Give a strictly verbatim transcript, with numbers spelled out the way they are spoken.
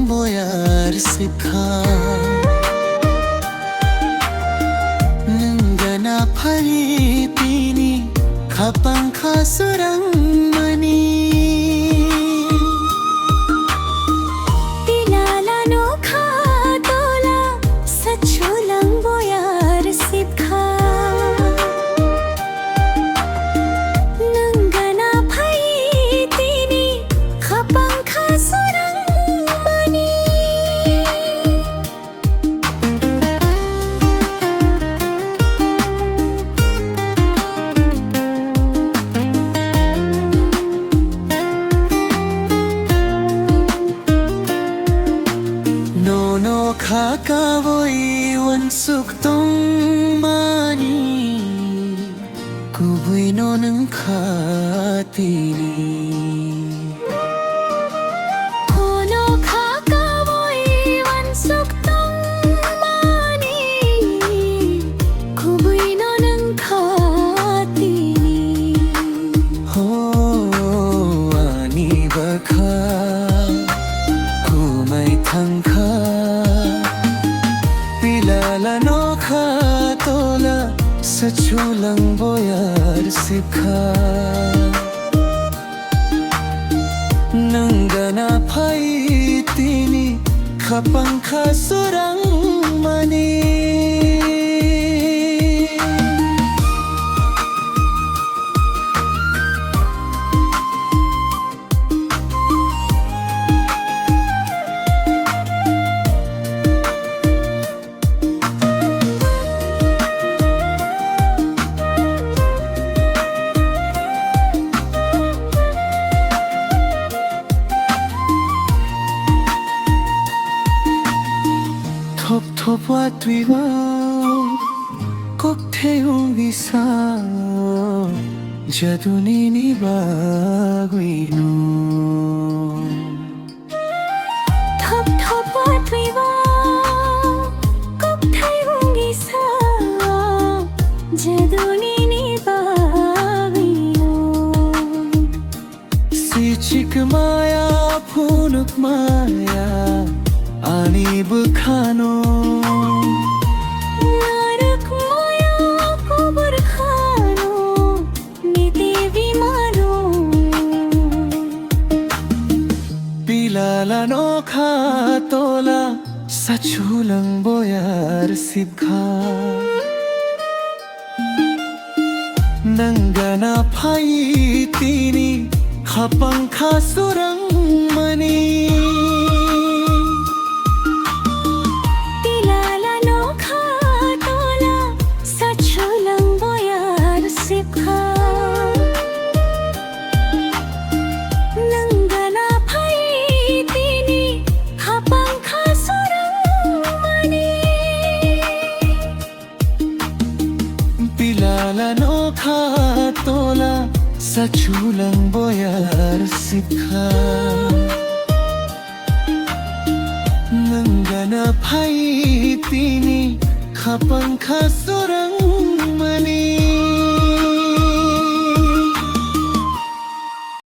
boyar sipkha. Nwng gana phai tini khapang kha surang mani. Tilala nokha tola sachulang boyar sipkha. Nwng gana phai tini khapang kha surang mani. Nono kha kawi wansuk tongmani, kubui no nwng kha tini. Kono kha kawi wansuk tongmani, kubui no nwng kha tini. Ho, ani bwkha kumai thangkha. Pilala nokha tola sachulang boyar sipkha. Nwng gana phai tini khapang kha surang mani. Thop thop watwi o kokthai wngwi sa jaduni ni bagwi no. Thop thop watwi o kokthai wngwi sa jaduni ni bagwi no. Sichik maya phunuk maya ani bwkhano. Narwk maya kubur khano niti bimano. Pilala nokha tola sachulang boyar sipkha. Nwng gana phai tini khapang kha surang mani. Tilala nokha tola sachulang boyar sipkha. Nwng gana phai tini khapang kha surang mani. Pilala nokha tola sachulang boyar sipkha. Nwng gana phai tini khapang kha surang